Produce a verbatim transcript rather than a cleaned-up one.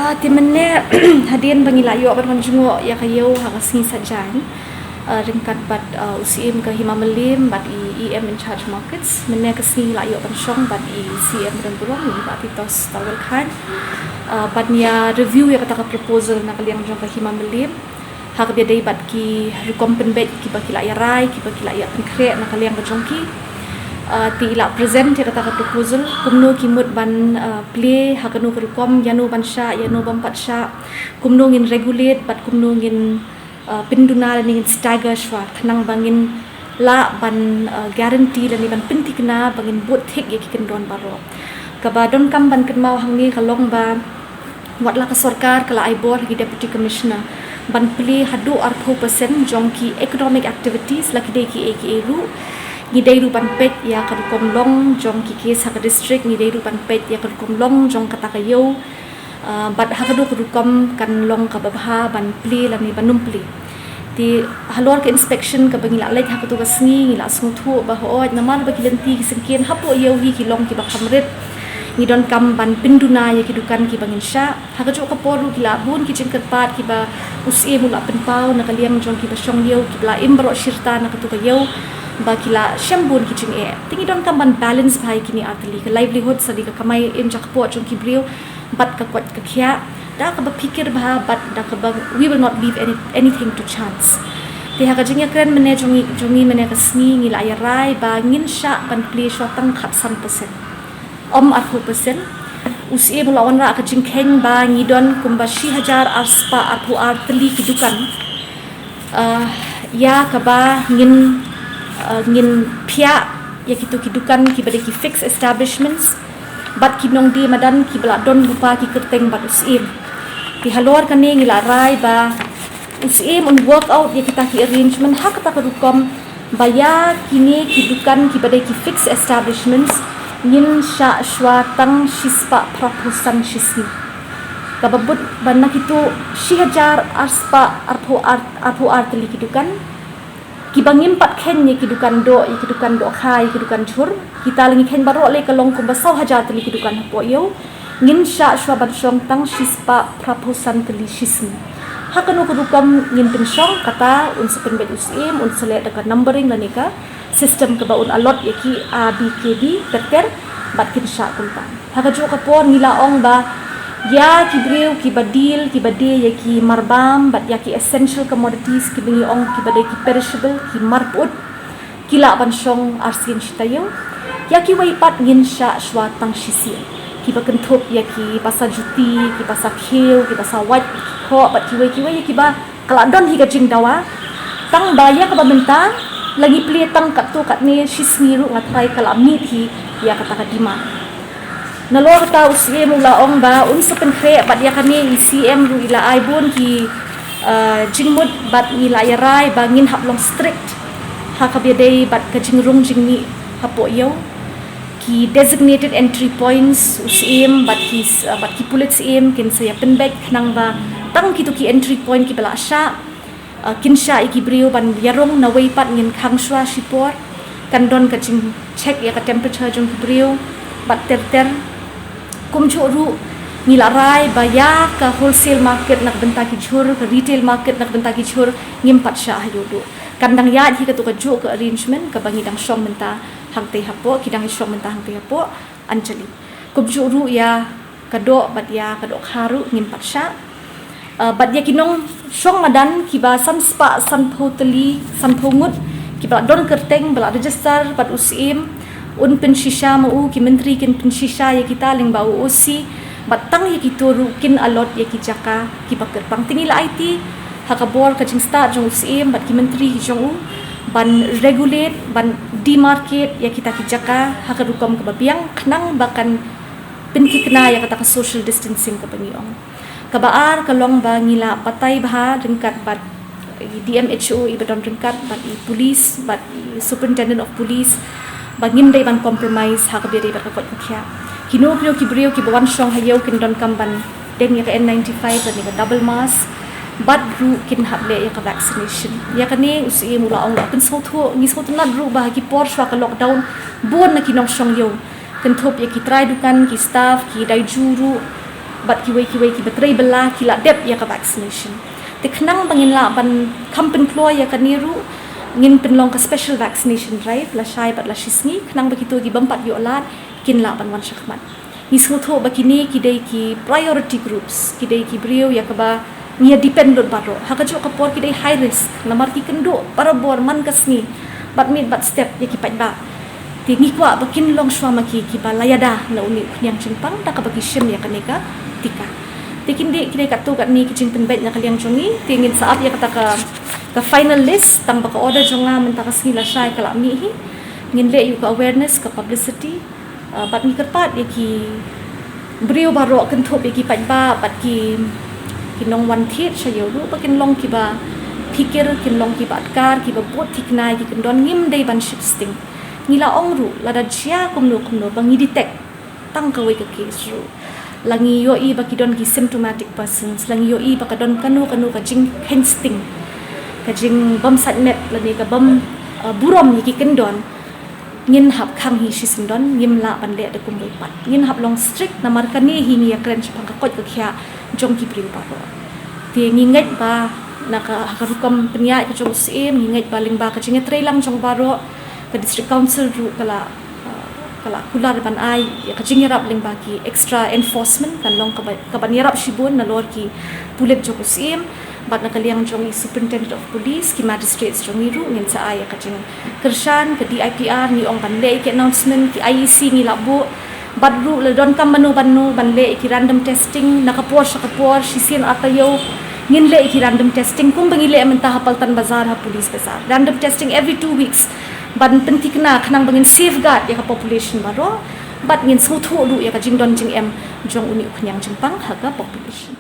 Ah, te mynne hadien ba ngi la ïoh ban wan jngoh ïa ka ïew ha ka sngi Saitjaiñ, ah, ryngkat bad, ah, u Syiem ka Hima Mylliem bad i E M in charge markets. Mynne ka sngi ngi la ïoh ban shong bad i C M Rimburong, i Bah Titosstarwell Chyne, ah, ban ïa review ïa kata ka proposal na ka liang jong ka Hima Mylliem, ha kaba ïadei bad ki rukom pynbeit kiba ki la ïa rai, kiba ki la ïa pynkhreh na ka liang ka jong ki. Ah, te i la present ïa kata ka proposal, kumno ki mut ban, ah, plie, ha kano ka rukom, ïano ban shah, ïano bym pat shah, kumno ngin regulate bad kumno ngin, ah, pynduna lane ngin stagger shuwa, khnang ba ngin lah ban, ah, guarantee lane ban pynthikna ba ngin bud thik ïa ki kyndon baroh. Kaba donkam ban kynmaw hangne ka long ba wat la ka sorkar ka la ai bor ha ki Deputy Commissioner ban plie haduh arphew percent jong ki economic activities, la ki dei kiei kiei ruh. Ngi dei ruh ban peit ïa ka rukom long jong ki case ha ka district, ngi dei ruh ban peit ïa ka rukom long jong kata ka ïew. Ah, bad ha kano ka rukom kan long kaba bha ban plie lane ban ym plie. Te halor ka inspection kaba ngi la leit ha kato ka sngi, ngi la sngewthuh ba hooid, namar ba ki lynti ki syngkien hapoh ïew hi ki long kiba kham rit, ngi donkam ban pynduna ïa ki dukan kiba ngin shah. Ha kajuh ka por ruh ki la bun ki jingkyrpad kiba u Syiem u la pynpaw na ka liang jong kiba shong ïew, kiba la im baroh shi rta na kato ka ïew, ba ki la shem bun ki jingeh. Te ngi donkam ban balance bha ïa kine artylli, ka livelihood, sa dei ka kamai im jakpoh jong ki briew, bad ka koit ka khiah, da kaba phikir bha bad da kaba we will not leave any, anything to chance. Te ha ka jingïakren mynne jong ngi, jong ngi mynne ka sngi, ngi la ïa rai ba ngin shah ban plie shuwa tang khatsan percent, ym arphew percent. U Syiem u la wanrah ka jingkheiñ ba ngi don kumba shi hajar arspah arphew ar tylli ki dukan. Ah, ïa kaba ngin, ah, ngin phiah ïa kito ki dukan kiba dei ki fixed establishments bad ki nongdie madan kiba la don lypa ki kyrteng bad u Syiem. Te halor kane ngi la rai ba u Syiem un work out ïa kita ki arrangement ha kata ka rukom ba ïa kine ki dukan kiba dei ki fixed establishments ngin shah shuwa tang shispah phraphew san shisngi. Kaba mut ba na kito shi hajar arspah arphew ar, arphew ar tylli ki dukan, kiba ngim pat kheiñ ïa ki dukan doh, ïa ki dukan dohkha, ïa ki dukan jhur, kita la ngi kheiñ baroh lei ka long kumba saw hajar tylli ki dukan hapoh ïew, ngin shah shuwa ban shong tang shispah phraphew san tylli shisngi. Ha kano ka rukom ngin pynshong, kata un sa pynbeit u Syiem, un sa leh da ka numbering lane ka system kaba un allot ïa ki A, B, K, D ter ter bad kin shah kumta. Ha kajuh ka por ngi la ong ba ïa ki briew kiba deal, kiba die ïa ki marbam bad ïa ki essential commodities kiba ngi ong kiba dei ki perishable, ki marput, ki lah ban shong arsien shi taïew. Ïa kiwei pat ngin shah shuwa tang shisien, kiba kynthup ïa ki basa juti, ki basa khiew, ki basa wait, ki khoh bad kiwei kiwei ïa kiba ka la don hi ka jingdawa. Tang ba ïa kaba mynta la ngi plie tang katto katne shisngi ruh nga tharai ka la miet hi ïa kata ka demand. Nalor kata u Syiem u la ong ba un sa pynkhreh bad ïa kane i C M ruh i la ai bun ki, ah, jingmut bad ngi la ïa rai ba ngin hap long strict ha kaba ïadei bad ka jingrung jingmih hapoh ïew. Ki designated entry points u Syiem bad ki, ah, bad ki pulit Syiem kin sa ïa pynbeit khnang ba tang kito ki entry point kiba la shah, ah, kin shah ïa ki briew ban ïarung, nawei pat ngin khang shuwa shipor, kan don ka jingcheck ïa ka temperature jong ki briew bad ter ter. Kumjuh ruh ngi la rai ba ïa ka wholesale market na ka bynta ki jhur, ka retail market na ka bynta ki jhur, ngim pat shah ha ïew duh. Kan dang ïaid hi kato kajuh ka arrangement kaba ngi dang shong mynta hangtei hapoh, ki dang ïa shong mynta hangtei hapoh, Anjali. Kumjuh ruh ïa ka doh bad ïa ka dohkha ruh ngim pat shah. Ah, bad ïa ki nongshong madan kiba san spah sanphew tylli, sanphew ngut, kiba la don kyrteng, ba la register bad u Syiem, un pynshisha ma u, ki myntri kin pynshisha ïa kita lyngba u O C, bad tang ïa kito ruh kin allot ïa ki jaka kiba kyrpang. Te ngi la aiti ha ka bor ka jingstad jong u Syiem bad ki myntri jong u ban regulate, ban demarcate ïa kita ki jaka ha ka rukom kaba biang khnang ba kan pynthikna ïa kata ka social distancing kaba ngi ong. Kaba ar ka long ba ngi la batai bha ryngkat bad i D M H O iba don ryngkat bad i police bad i superintendent of police ba ngim dei ban compromise ha kaba ïadei bad ka koit ka khiah. Kino kino ki briew kiba wan shong ha ïew kin donkam ban deng ïa ka N ninety-five lane ka double mask bad ruh kin hap leh ïa ka vaccination. Ïa kane u Syiem u la ong, la pynsngewthuh, ngi sngewtynnat ruh ba ha ki por shuwa ka lockdown bun na ki nongshong ïew, kynthup ïa ki trai dukan, ki staff, ki daiju ruh, bad kiwei kiwei kiba trei bylla ki la dep ïa ka vaccination. Te khnang ba ngin lah ban kham pynkloi ïa kane ruh, ngin pynlong ka special vaccination drive lashai bad lashisngi, khnang ba kito ki bym pat ïoh lad kin lah ban wan shakhmat. Ngi sngewthuh ba kine ki dei ki priority groups, ki dei ki briew ïa kaba ngi ïa depend lut baroh. Ha kajuh ka por ki dei high risk namar ki kynduh barabor man ka sngi bad miet bad step ïa ki paidbah. Te ngi kwah ba kin long shuwa ma ki kiba la ïada na une u khñiang jingpang da kaba ki shim ïa kane ka tika. Te kin dei, ki dei katto katne ki jingpynbeit na ka liang jong ngi. Te ngin sa ap ïa kata ka, ka final list tang ba ka order jong nga mynta ka sngi lashai ka la mih hi. Ngin leh ïa ka awareness, ka publicity. Uh, bad ngi kyrpad ïa ki briew baroh, kynthup ïa ki paidbah bad ki, ki nongwan thied sha ïew ruh ba kin long kiba phikir, kin long kiba atkar, kiba bud thikna ïa ki kyndon. Ngim dei ban shit sting. Ngi la ong ruh lada jia kumno kumno ba ngi detect tang kawei ka case ruh, la ngi ïohi ba ki don ki symptomatic persons, la ngi ïohi ba ka don kano kano ka jingkheiñ sting, ka jingbym sait met lane ka bym, uh, burom ïa ki kyndon, ngin hap khang hi shisyndon, ngim lah ban leh da kumwei pat. Ngin hap long strict namar kane hi ngi ïakren shaphang ka koit ka khiah jong ki briew baroh. Te ngi ngeit ba na ka, ha ka rukom pynïaid ka jong u Syiem, ngi ngeit ba lyngba ka jingïatreilang jong baroh, ka District Council ruh ka la, uh, ka la kular ban ai ïa ka jingïarap lyngba ki extra enforcement, kan long kaba, kaban ïarap shibun nalor ki pulit jong u Syiem. Bad na ka liang jong i Superintendent of Police, ki magistrates jong ngi ruh ngin sa ai ïa ka jingkyrshan. Ka D I P R ngi ong ban leh ïa ki announcement, ki I E C ngi la buh. Bad ruh la donkam mano mano ban leh ïa ki random testing na ka por sha ka por, shisien ar taïew ngin leh ïa ki random testing kumba ngi leh mynta ha Paltan Bazar, ha Police Bazar. Random testing every two weeks ban pynthikna khnang ba ngin safeguard ïa ka population baroh bad ngin sngewthuh ruh ïa ka jingdon jingem jong une u khñiang jingpang ha ka population.